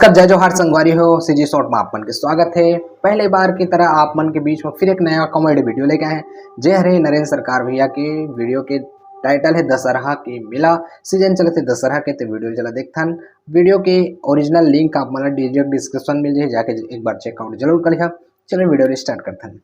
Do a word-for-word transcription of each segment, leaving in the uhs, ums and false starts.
जय जोहार संगवारी हो, सीजी शॉर्ट में आप मन के स्वागत है। पहले बार की तरह आप मन के बीच में फिर एक नया कॉमेडी वीडियो लेके आए हैं। जे हरे नरेंद्र सरकार भैया के वीडियो के टाइटल है दशहरा के मेला, सीजन चलत हे दशहरा के, तो वीडियो चला देखथन। वीडियो के ओरिजिनल लिंक आप मन ला डायरेक्ट डिस्क्रिप्शन मिल जाए, जाके एक बार चेकआउट जरूर कर लिहा। चलो वीडियो स्टार्ट करथन।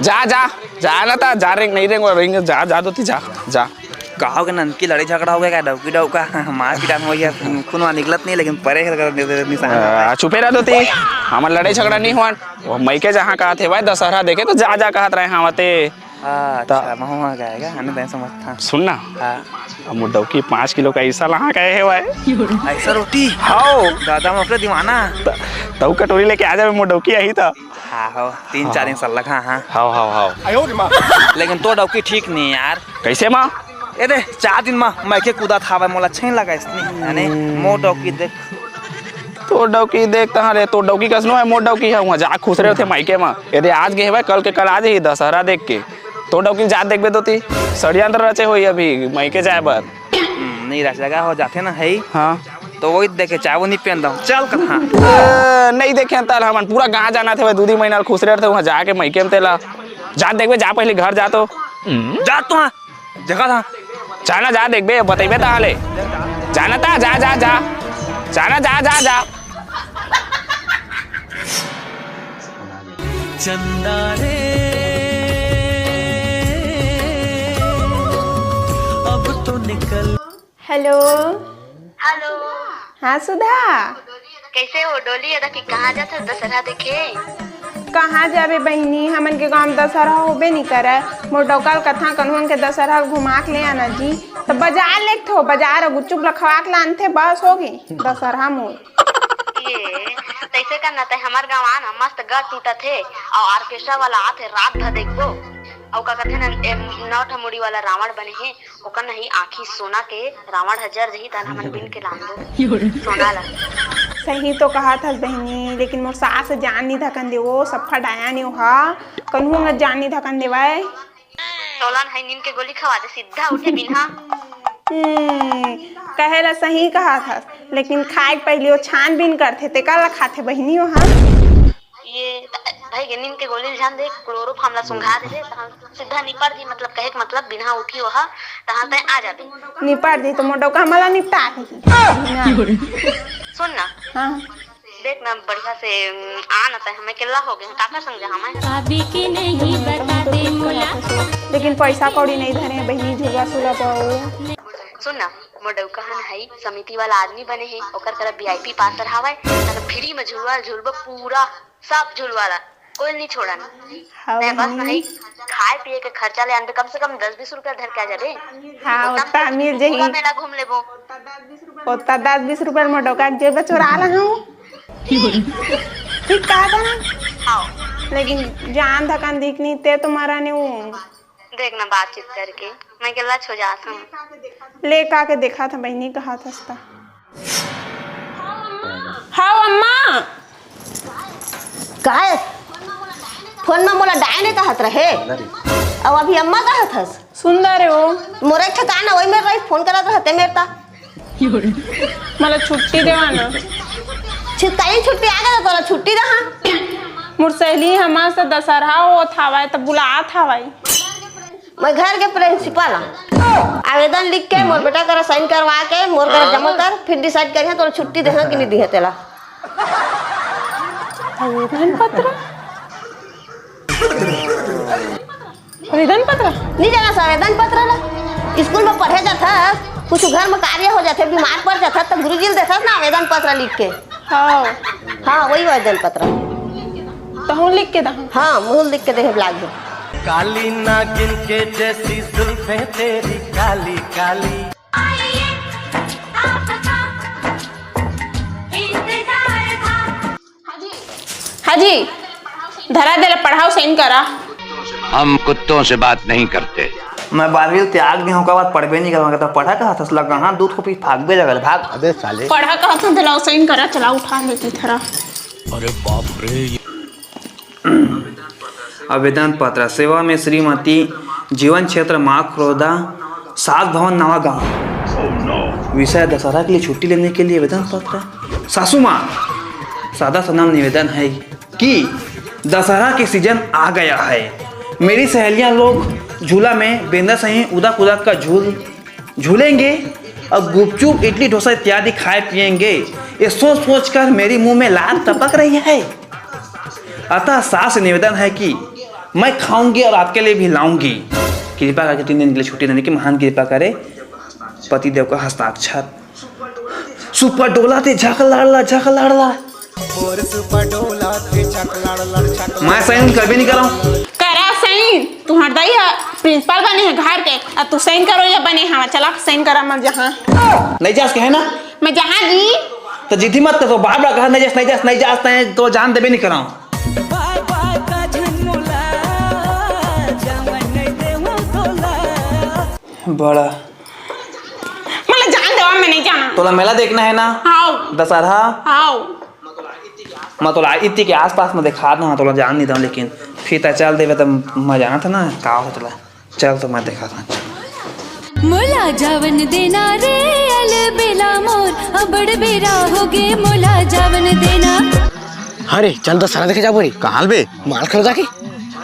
जा जा जा ना ता जा रेंग नहीं रेंग रेंग जा जा दोती जा जा। कहा हो के ननकी लड़ाई झगड़ा हो गया क्या? डौकी डौका मार पीटा हो गया, खून वहाँ निकलत नहीं, लेकिन परे है कर निशान। आ, चुपे रह दोती, हमर लड़ाई झगड़ा नहीं हुआ। वो मइके जहाँ कहा थे भाई दशहरा देखे तो जा जा कहत रहे हाँ ते। अच्छा, महुआ का है क्या? आने तय समझता। सुन ना, हाँ। अब मोर डौकी पाँच किलो का ऐसा लहा कहे है भाई। ऐसा रोटी? हाओ। दादा मैं ओकरे दीवाना। त-, तऊ कटोरी लेके आ जावे, मोर डौकी आही त। हाँ हो, तीन चार हाँ। इंच लगा, हाँ। हाओ, हाओ, हाओ। लेकिन तो डौकी ठीक नहीं यार। कैसे माँ? ए दे, चार दिन माँ मइके कूदा था भाई, मोला अच्छा नहीं लगा इसने। यानी मोर डौकी देख। तो डौकी देख तहाँ रे, तो डौकी कसनो है, मोर डौकी है, वहाँ जा खुश रहे थे मइके में। ए दे, आज गए भाई, कल के कल आ जाही दशहरा देख के। तो डौकी जात देखबे तो ती षड्यंत्र रचे होई अभी मइके जाए बर। हम्म, नहीं रच लगा हो जाते ना है। हाँ। तो वही देखे चाहे वो नहीं पहन दो। चल कथा। ए, नहीं देखे तल हमन पूरा गाँव जाना थे, दू दी महीना खुश रहे थे, वहाँ जाके मइके में तेला। जा देखबे, जा पहले घर जा तो। जा तो हाँ। जगह था। जाना जा देखबे, बतैबे तहाँ ले। जाना ता, जा, जा, जा। जाना जा, जा, जा। चंदा रे, अब तो निकल। हेलो। हेलो। हाँ सुधा। कैसे हो डोली अदा कि कहाँ जात हस दशहरा देखे? कहाँ जाबे बहिनी, हमन के गाँव में दशहरा होबे नहीं करे। मोर डौका ल कथा कन्हुआ के दशहरा घुमा के ले आना जी। तो बाजार लेके थो, बाजार गुच्चुप लखवा के लानथे, बस होगे दशहरा मोर। ये तैसे करना तय, हमार गाँव आना, मस्त गर टूटत हे और ऑर्केस्ट्रा वाला आत हे, रात भर देखबो। अउ का कथे ना, ए, नौ ठा मुड़ी वाला रावण बने हे, ओकर नहीं आँखी सोना के रावण ह जर जही, तहन हमन बिन के लानबो सोना ला। सही तो कहा थस बहिनी, लेकिन मोर सास जान नहीं धकन दे, वो सफा डाया नहीं, ओहा कन्हू में जान नहीं धकन देवाय। तोला न है नींद के गोली खवा दे, सीधा उठे बिन्हा। हम्म, कहे ला सही कहा थस, लेकिन खाए के पहले वो छानबीन करथे, तेकर ला खाथे बहिनी ओहा। ये त-, भाई के नींद के गोली ल जान दे, क्लोरोफॉर्म ला सुंघा दे, तहां सीधा निपट जी, मतलब कहे के मतलब बिना उठी ओहा, तहां तय आ जाबे। निपट जी तो मोटो का मला निपटा दे। सुन ना। हाँ। देख ना बढ़िया से, उम, आ ना तय, हमें केला हो गए, काकर संग जा हमें। भाभी के नहीं बता दे मोला। लेकिन पैसा कौड़ी नहीं धरे हैं बहिनी, झूला सुला पाओ। सुन ना, मोर डौका हन हई समिति वाला आदमी बने हे, ओकर करा वीआईपी पास हर हावय, तन फ्री में झुलवा झुलबो पूरा। सब झुलवाला, कोई नहीं छोड़न। हाँ, मैं बस बहिनी। नहीं, खाए पिए के खर्चा ले आनबे, कम से कम दस बीस रुपया धर के आ जाबे। हाँ, ओतम ओतम मिल जही। पूरा मेला घूम लेबो। ओता दस बीस रुपया मोर डौका के जेब चोरा ला हूँ। ठीक कहा था ना? हाँ। लेकिन जान धकन दिख नहीं ते तुम्हारा ने वो। देख ना बातचीत करके, मैं के लच हो जात हूँ। ले का के देखा था बहिनी, कहा था। हाव अम्मा। काहे? फोन में मोला डायने कहत रहे। अब अभी अम्मा कहत हस। सुंदर है वो। मोर एक ठिकाना वही में रही, फोन करत रहते मेरे ता। मला छुट्टी देवा ना। छितकाई छुट्टी आ गया तो तोला छुट्टी दहा। मोर सहेली हमार से दशहरा होत हवाए त बुलात हवाए। मैं घर के प्रिंसिपल हूँ। आवेदन लिख के मोर बेटा करा साइन करवा के मोर करा जमा कर, फिर डिसाइड करिहा तोला छुट्टी देहा कि नहीं देहा तेला। आवेदन पत्र? आवेदन पत्र? नहीं जाना सा आवेदन पत्र ला। स्कूल में पढ़े जात हस, कुछ घर में कार्य हो जाथे, बीमार पड़ जात हस, तो गुरुजी ल देथस ना आवेदन पत्र लिख के। हाँ। हाँ, वही आवेदन पत्र। तहूँ लिख के दहूँ। हाँ, मुँह लिख के देहे लागे। काली नागिन के जैसी जुल्फें तेरी काली काली। हाँ जी, धरा दे ला, पढ़ाओ, साइन करा। हम कुत्तों से बात नहीं करते। मैं बारहवीं त्याग दे हूँ, ओकर बाद पढ़बे नहीं करूँगा। तो पढ़ा कहा था, लगा हाँ, दूध को पी, भागबे जगह, भाग। अबे साले। पढ़ा कहा था, दिलाओ, साइन करा, चला उठा लेती थरा। अरे बाप रे। आवेदन पत्र, सेवा में श्रीमती, जीवन क्षेत्र माखरोदा, सात भवन नवा गांव। विषय, दशहरा के लिए छुट्टी लेने के लिए आवेदन पत्र। सासू माँ, सादा सा नम्र निवेदन है कि दशहरा के सीजन आ गया है। मेरी सहेलियां लोग झूला में बेंदा सही उदक उदक का झूल झूलेंगे और गुपचुप, इडली, डोसा इत्यादि खाए पिएंगे। ये सोच सोच कर मेरी मुंह में लार टपक रही है। अतः सास से निवेदन है कि मैं खाऊंगी और आपके लिए भी लाऊंगी। कृपा करके तीन दिन के लिए छुट्टी देने की महान कृपा करे। पतिदेव का हस्ताक्षर। सुपर डोला थे, झक लाड़ला, झक लाड़ला। मैं साइन कभी नहीं कराऊं। करा साइन, तुहर दाई ह प्रिंसिपल बने हे घर के, अब तू साइन करो या बने हवा, चला साइन करा, मैं जहाँ। नहीं जास कहे ना? मैं जहाँ जी। तो जिद्दी मत कर, तो बार बार कहा नहीं जास, नहीं जास, नहीं जास, तैं तो जान देबे नहीं कराऊं। बड़ा। मतलब जान देवा, मैं नहीं जाना। तोला मेला देखना है ना? हाव। दशहरा? हाव। मैं तोला इति के आसपास में देखा दूं, तोला जान नहीं दूं, लेकिन फिर तैं चल देबे त मैं जानत ना का हो तोला। चल तो मैं देखा दूं। मोला जावन देना रे अलबेला मोर, अबड़ बेरा होगे मोला जावन देना। अरे चल दशहरा देखे जाबो रे। कहाँ बे? माल खरीदा के।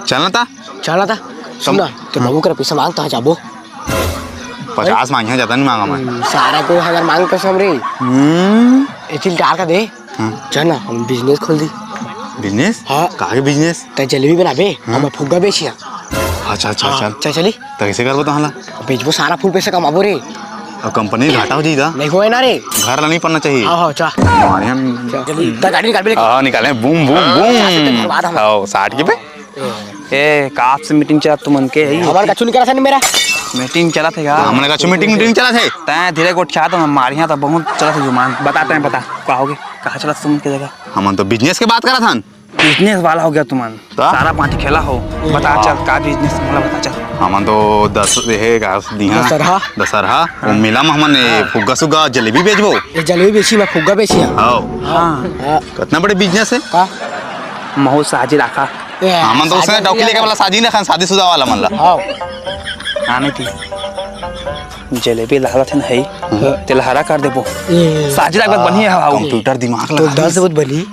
चलना था। चलना था। सुन ना, तो बाबू कर पैसा मांग, तहाँ जाबो। पचास मांगे, ज्यादा नहीं मांगा मैं। हम्म, सारा को हजार मांग कसम रे। हम्म। ए चिल डार का दे। हाँ। चल ना, हम बिजनेस खोल दी। बिजनेस? हाँ। का के बिजनेस? तैं जलेबी बनाबे, हाँ। हम फुग्गा बेचिया। अच्छा, अच्छा, हाँ, चल। चल, चली। तो कैसे करबो तहाँ ला? बेचबो, सारा फुल पैसा कमाबो रे। अब कंपनी घाटा हो जाएगा। नहीं होए ना रे। घर ला नहीं पड़ना चाहिए। हाँ, हाँ, चल। हमारे यहाँ चल, जल्दी, इतना गाड़ी निकाल बे। हाँ, निकाले, बूम, बूम, बूम। हाँ, साठ के पे। ए, का आपसे मीटिंग चलत तुमन के है? हमार कछु नहीं करत है मेरा। मीटिंग चलत है का? हमन कछु मीटिंग, मीटिंग चलत है। तैं धीरे गोठिया तो हमारे यहाँ तो बहुत चलत है जुमान। बता तैं बता, का होगे? कहाँ चलत तुमन के जगह? हमन तो बिजनेस के बात करत हन। बिजनेस वाला हो गया तुमन। का? सारा पाँच खेला हो। बता चल, का बिजनेस मोला बता चल। हमन तो दस, हे का दिहा? दशहरा। दशहरा। वो मेला में हमन ए फुग्गा सुग्गा जलेबी बेचबो। ये जलेबी बेची, मैं फुग्गा बेची है। हाँ। हाँ। हाँ। कितना बड़े बिजनेस है? का? महू साजी राखा। ए, हमन तो उसने साजी डौकी लेके राखा। वाला साजी ना खान, शादीशुदा वाला मन ला। हाँ। आने की जलेबी लालत है ना, है? तेला हरा कर देबो। ए। साजी राख, बनिया है, हाँ। कंप्यूटर दिमाग तो लगा दस दे। बहुत बनी।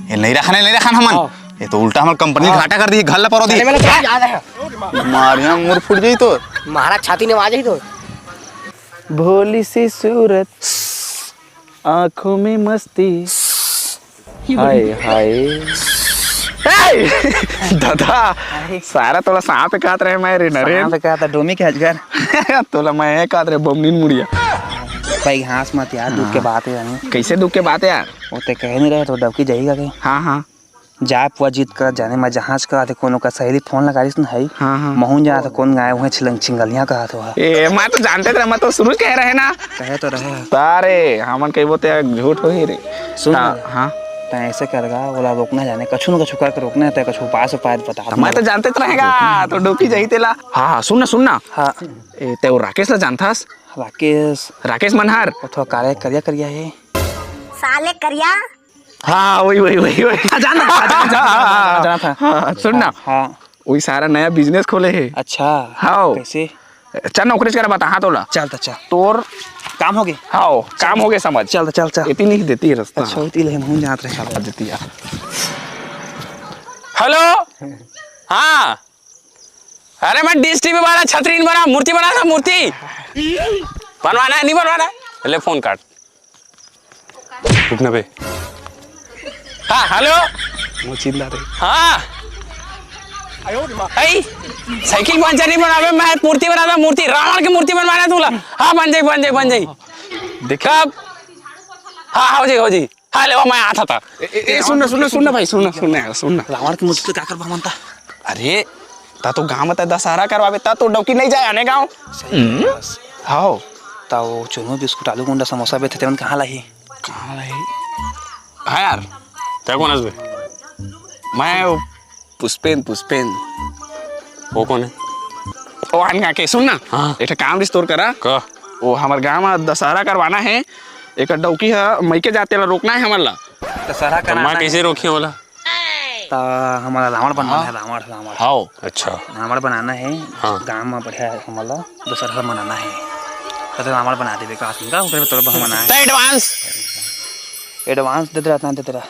ये नहीं रखना, नहीं रखना हमन। हाँ। ये तो उल्टा हमर कंपनी हाँ। घाटा कर दी, घर ला परो दी। अरे, मैंने तो याद आया। मारिया मुर फूट जाई तो। मारा छाती ने आ जाई तो। भोली सी सूरत, आंखों में मस्ती। हाय, हाय। ए! दादा, सारा तोला सांप कात रहे मैं रे नरेन। सांप कात डोमी के अजगर। तोला मैं कात रहे बमनीन मुड़िया। भाई घास मत यार, दुख के हाँ। बात है यार। कैसे दुख के बात है यार? वो ते कहे नहीं रहे तो डौकी जाएगा कहीं। हाँ, हाँ। जाए पुआ जीत कर जाने मैं जहाज कहा थे कोनो का सहेली फोन लगा रही है। हाँ, हाँ। महूं जहाँ था कौन गाय हुए छिलंग चिंगलियाँ कहा था। ए, मैं तो जानते थे, मैं तो शुरू कह रहे ना। कहे तो रहे। तारे, हमन कही बोते झूठ हो ही रे। सुन ता, ना। हाँ। तैं ऐसे कर गा, बोला रोकना जाने, कछु न कछु करके रोकना है, तैं कछु उपाय से उपाय बता। तो मैं तो जानते तो रहेगा, तो डोकी जाही तेला। हाँ, हाँ, सुन ना, सुन ना। हाँ। ए, तैं वो राकेश ला जानथस? राकेश। राकेश मनहर। वो थोड़ा काले करिया करिया है। साले करिया। हाँ, वही, वही, वही, वही। हाँ, जान, जान, जान, जान, जान, जान, जान, जान, हाँ, सुन ना। हाँ। वही सारा नया बिजनेस खोले है। अच्छा। हाँ। कैसे? चल ना, ओकरे करा बता, हाँ, तोला। चल, तो चल। तोर काम हो गए? हाँ, काम हो गए, समझ। चल, तो चल, चल। इतनी ही देती है रास्ता। अच्छा, इतनी ले, हम जात रहे। चल, देती यार। हेलो। हाँ। अरे, मैं डिश टीवी वाला छतरी नहीं बना, मूर्ति बना था, मूर्ति। बनवाना है, नहीं बनवाना है? ले, फोन काट। रुक ना बे। हाँ, हेलो। वो चिल्ला रहे। हाँ। आई, साइकिल पंचर नहीं बनावे, मैं मूर्ति बनाता, मूर्ति, रावण की मूर्ति बनवाना है तोला। हाँ, बन जाई, बन जाई, बन जाई। देख। कब? हाँ, हो जाई, हो जाई। हाँ, ले, वो मैं आता था। ए, ए, ए, सुन ना, सुन ना, सुन ना भाई, सुन ना, सुन ना यार, सुन ना। रावण की मूर्ति तो क्या करबा मनता? अरे, ता तो गांव में ता दशहरा करवाबे, ता तो डौकी नहीं जाए आने गांव। सही बात। हाओ। ता वो चूरमा बिस्कुट, आलू गुंडा, समोसा बेचथे, तेमन कहाँ लाही? कहाँ लाही? हाँ यार। तैं कोन हस बे? मैं वो पुष्पेन, पुष्पेन। वो कोन है? ओ, आन के सुन ना। हाँ। एक ठे काम रिस तोर करा। का? वो हमर गांव में दशहरा करवाना है, एक डौकी है, मइके जाते ला रोकना है हमर ला। दशहरा तो मैं कराना है। कैसे रोकी होला? आ, हमला रावण बनवाना हे, रावण, रावण। हाव। अच्छा। रावण बनाना हे। हाँ। गांव में बढ़िया हमला दशहरा मनाना हे। त रावण बना देबे का, सिंगा ओकरे तोर बहमना हे। त advance। Advance देते रहता है, देते रह।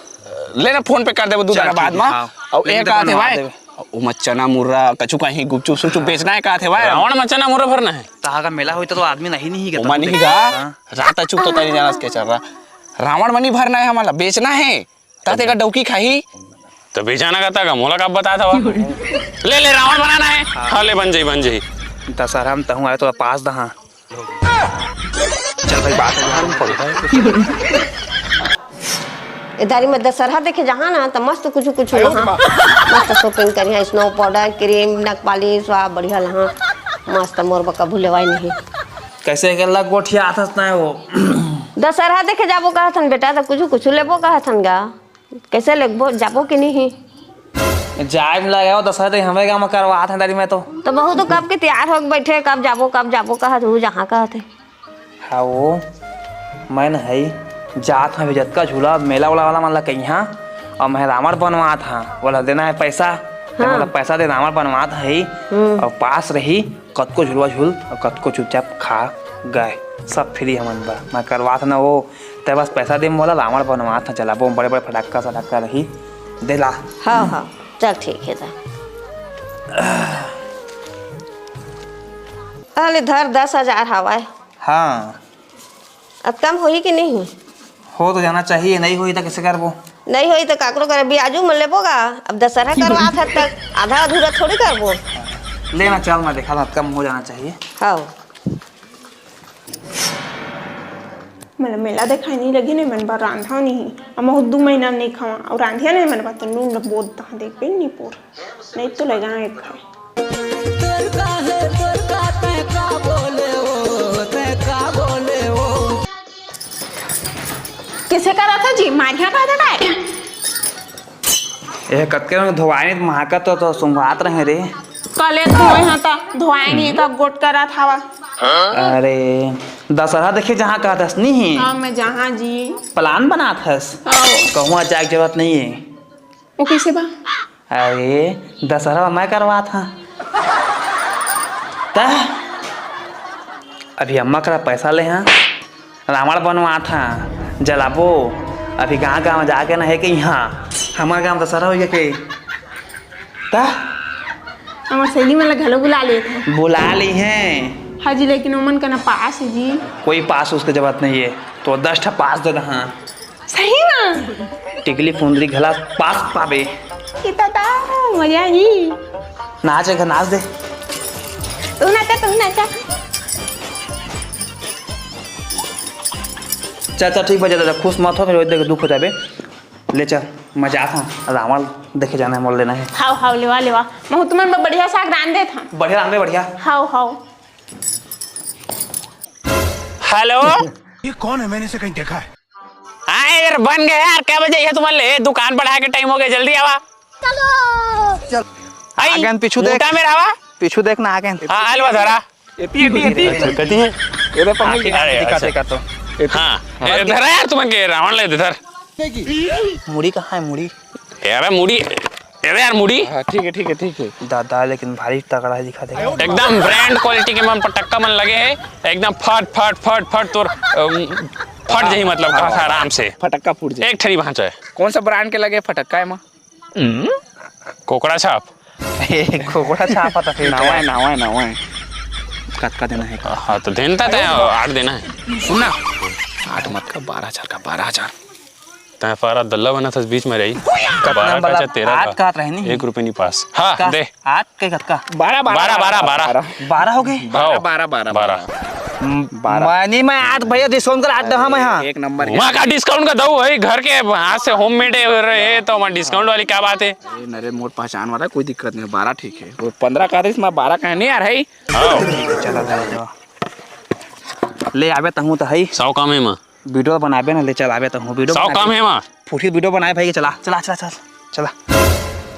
ले ना, PhonePe कर देबो दू चल, घंटा बाद ठीक हे, में। हाँ। अउ लेकिन एक तो का बनवा भाई, देबे। ओमा चना मुर्रा, कछु कहीं गुपचुप सुपचुप बेचना हे का थे भाई? रावण में चना मुर्रा भरना हे। तहा का मेला होई त तो आदमी नहीं, नहीं गे ओमा तब नहीं देख। गा। हाँ। रात अचुक तो तनी जानस के चल रहा। रावण मनी भरना हे हमला, बेचना हे। ताते का डौकी खाही। त बेचाना का ता का, मोला का बता था? ले, ले, रावण बनाना हे। हाँ, ले, बन जाई, बन जाई। दशहरा में तहूँ आए तो पास दहा। चल भाई, बात है, बिहार में पड़ता है। ए दारी में दशहरा देखे जहाँ ना, त मस्त कुछ, कुछ आयो वहाँ। रे माँ। मस्त shopping करिहा, snow powder, cream, नक पालिश, वाह, बढ़िया लहा। मस्त मोर बका भूलेवाई नहीं। कैसे के लग गोठिया आथस ना वो? दशहरा देखे जाबो कहथन बेटा, त कुछ, कुछ लेबो कहथन गा। कैसे लेबो, जाबो कि नहीं? जाए में लगे हो, दशहरा देखे हमें गाँव में करवात हे दारी में तो। त बहू तो कब के तैयार होके बैठे, कब जाबो, कब जाबो कहत हूँ, जहाँ कहत हे। हाँ वो, मैं न हई, जात हूँ अभी जतका झूला, मेला उला वाला मन ला कहिहा, अउ मैं रावण बनवात हूँ, ओला देना हे पैसा, त हाँ। मोला पैसा दे, रावण बनवात हई, हम्म। अउ पास रही, कतको झुलवा झूल, अउ कतको चुपचाप खा गए, सब free हमन बर, मैं करवात हूँ ना वो, ते बस पैसा दे मोला, रावण बनवात हूँ, जलाबो बड़े बड़े फटाका सटाका रही, दे ला। हाँ, हाँ, चल ठीक हे त। अले धर दस हजार हवय। हाँ। अब कम होही कि नहीं? हो तो जाना चाहिए, नहीं होही त कैसे करबो? नहीं होही त काकरो करे बियाजू में लेबो गा। अब दशहरा करवात हस त आधा अधूरा थोड़ी करबो। ले ना चल, मैं देखा था, कम हो जाना चाहिए। हाँ। मोला मेला देखाय नहीं लगे, नहीं मन बर रांधा नहीं। अब महू दू महीना नहीं खावा, अउ रांधिया नहीं मन बर तो नून ल बोद तहाँ देख गई नहीं पोर। नहीं तो ले जाना एक खाए। तोर का हे, तोर का, तैं का बोले हो, तैं का बोले हो। किसे करा था जी? मारिया का था काय? ए, कतके रंग धोवाय नहीं, महकत तो, तो सुंघात रहे रे। कले धोए हाँ ता, धोवाय नहीं, का गोठ करा था वा। अरे, दशहरा देखे जहाँ कहत हस नहीं? हाँ, मैं जहाँ जी। Plan बनात हस? हाँ। कहूँ जाए के जरूरत नहीं हे। वो कैसे बा? अरे, दशहरा मैं करवात हूँ। त अभी अम्मा करा पैसा ले हाँ, रावण बनवात हूँ, जलाबो। अभी गाँव गाँव जाके न हे कि यहाँ हमारे गाँव दशहरा होइगे के। त हमर सहेली मन ला घलो बुला लेत हूँ। बुला ली हैं। हाँ जी, लेकिन ओमन कना पास हे जी। कोई पास उसके जरूरत नहीं हे, तो दस ठा पास दे दहा। सही में? टिकली फुंदरी घला पास पाबे। कितना ता मजा ही। नाच एक नाच दे। तू नाचा, तू नाचा। चल, चल, ठीक बा, जा, जा, खुश मत हो, फिर देख दुख हो जाबे। ले चल, मैं जात हूँ, रावण देखे जाना हे, मोर लेना हे। हाव, हाव, लेवा, लेवा। महू तुमन बर बढ़िया साग रांध देत हूँ। बढ़िया रांधे, बढ़िया। हाव, हाव। हेलो। ये कौन है? मैंने इसे कहीं देखा है। हाँ यार, बन गए यार, क्या बजे है तुम्हारे लिए? दुकान बढ़ा के टाइम हो गया, जल्दी आवा। चलो। चल। आई, आगे पीछू देख। मोटा में रहा। पीछू देख ना, आगे। हाँ, अलवा धरा। एती, एती, एती। अच्छा, कती है? ये तो पकड़ के अरे, दिखा अच्छा। दे का तो। हाँ, हाँ, ये धरा यार, तुमन के रावण ले धर। मुड़ी कहाँ है, मुड़ी? अरे मुड़ी, अरे यार मुड़ी। हाँ, ठीक है, ठीक है, ठीक है। दादा, लेकिन भारी तगड़ा है, दिखा दे। एकदम brand quality के मन पटक्का मन लगे है, एकदम फट, फट, फट, फट तोर, अम, फट जाही, मतलब, हाँ, कहा था हाँ, आराम से। फटक्का फूट जाए। एक ठरी भांचा है। कौन सा brand के लगे फटक्का है माँ? हम्म, कोकड़ा छाप। ए, कोकड़ा छाप आता फिर नावा है, नावा है, नावा है। कतका देना है? हाँ, तो देन ता तय, आठ देना है। सुन ना, आठ मत का, बारह हजार का, बारह हजार। तय फारा दल्ला बना था बीच में रही। कतना बारह का वाला? चाहे तेरह आठ का? कहत रहे नहीं। एक रुपये नहीं पास। हाँ, का? दे। आठ के कतका? बारह, बारह, बारह, बारह, बारह। बारह हो गए? बारह, बारह, बारह, बारह। बारह। म-, बारह। मैं नहीं, मैं आठ भैया discount कर आठ दहा मैं, हाँ। एक नंबर के। वहाँ का discount का दऊ है, घर के हाथ से homemade रहे तो वहाँ discount वाली क्या बात है? अरे, नरे मोर पहचान वाला, कोई दिक्कत नहीं, बारह ठीक है। वो पन्द्रह का रही, मैं बारह का है, नहीं यार, है ही। हाँ। चला, चला, चला। ले आबे तहूँ तो है ही। सौ कम है माँ। Video बनाबे ना, ले चल आबे तहूँ, video सौ बनाबे। कम है माँ। फूटी video बनाए भाई, चला, चला, चला, चला, चला।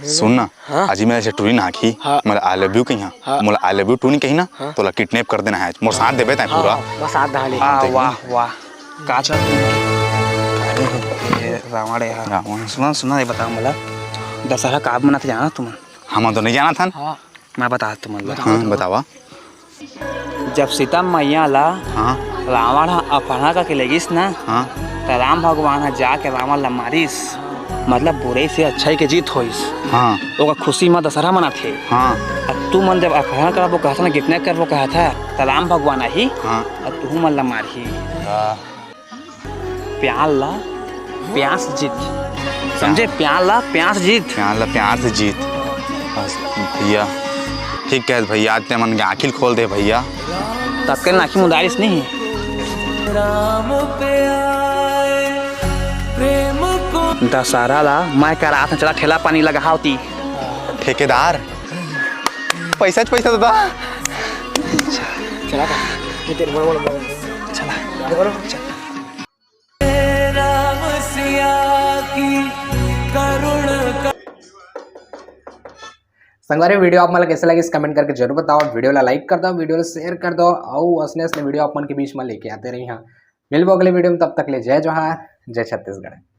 सुन ना, हाँ? आज मैं ऐसे टूरी ना आखी, हाँ। मोला I love you कहिया, हाँ। मोला I love you टूरी कही ना, हाँ। तोला kidnap कर देना है, मोर साथ देबे तय हाँ, पूरा। हाँ, बस साथ डाले। हाँ, देख वाह, ना। वाह। का चल? अरे, ये रावण है, हाँ। रावण। सुना, सुना, ये बता मोला। दशहरा काबर मनाथे जानत तुमन? हमन तो नहीं जानत हन। हाँ। मैं बता तुमन ला। हाँ, बतावा। जब सीता मैया ला हाँ। रावण ह अपहरण करके ले गिस ना, हाँ। त राम भगवान ह जाके रावण ला मारिस, मतलब बुराई से अच्छाई के जीत होइस। हाँ। ओकर खुशी म दशहरा मनाथे। हाँ। अब तुमन जब अपहरण करबो कहत ना, किडनैप करबो कहत ह, त राम भगवान आही हाँ। अब तुहू मन ला मारही। हाँ। प्यार ला प्यास जीत, समझे? प्यार ला प्यास जीत। प्यार ला प्यार से जीत। बस भैया, ठीक कहत भैया, आज ते मन के आँखी ल खोल दे भैया। तब के आँखी मुंदारिस नहीं। दशहरा ला मैं करात हँव, चला ठेला पानी लगावती। ठेकेदार, पैसा च पैसा दादा। चला का? ये तेरे बड़ बड़ बड़। चला। बोलो। संगवारी, video आप मन ला कैसे लगिस, comment करके जरूर बताओ। Video ला like कर दो, video ला share कर दो, अउ असने असने video आप मन के बीच में लेके आते रही हाँ। मिलबो अगले video में, तब तक ले जय जोहार, जय छत्तीसगढ़।